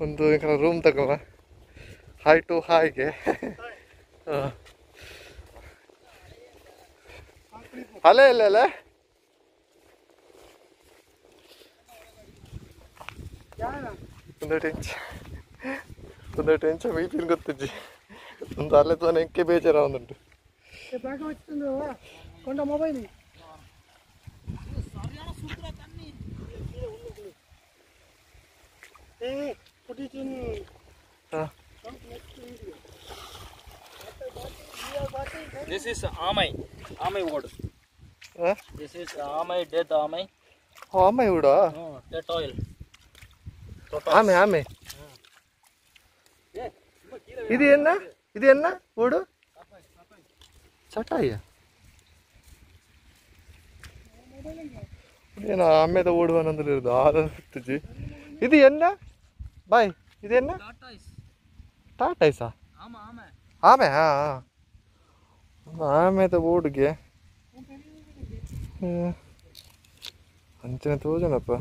ಒಂದು room ತಗೊಳ hi ಟು ಹಾಯ್ಗೆ ಅಲ್ಲೇ ಇಲ್ಲ ಅಲ್ಲ ಒಂದು ಟೆನ್ಷನ್ ಒಂದು ಟೆನ್ಷನ್ ಮೀಟಿಂಗ್ ಗೊತ್ತಿಜ್ಜಿ ಒಂದು ಅಲ್ಲೇ ತೋನೆ ಎಂಕೆ ಬೇಜಾರ ಒಂದುಂಟು కొండ mobile This is Amai, Amai wood. Huh? This is Amai, dead Amai. Oh, Amai wood? No, dead oil. Aame, Aame. ಇದು ಎನ್ನ? ಇದು ಎನ್ನ? wood? ಚಟಾಯಿಯ? ಏನು ಆಮೆದ ಓಡುವ ಅನ್ನೋದು ಆದ ಇದು ಎನ್ನ? ಬಾಯ್, ಇದು ಎನ್ನ? ಟಾಟೈಸಾ? ಆಮೆ. ಹಾಂ ಹಾಂ, ಆಮೆದ ಓಡುಗೆ ಅಂಚಿನ ತೋಜನಪ್ಪ.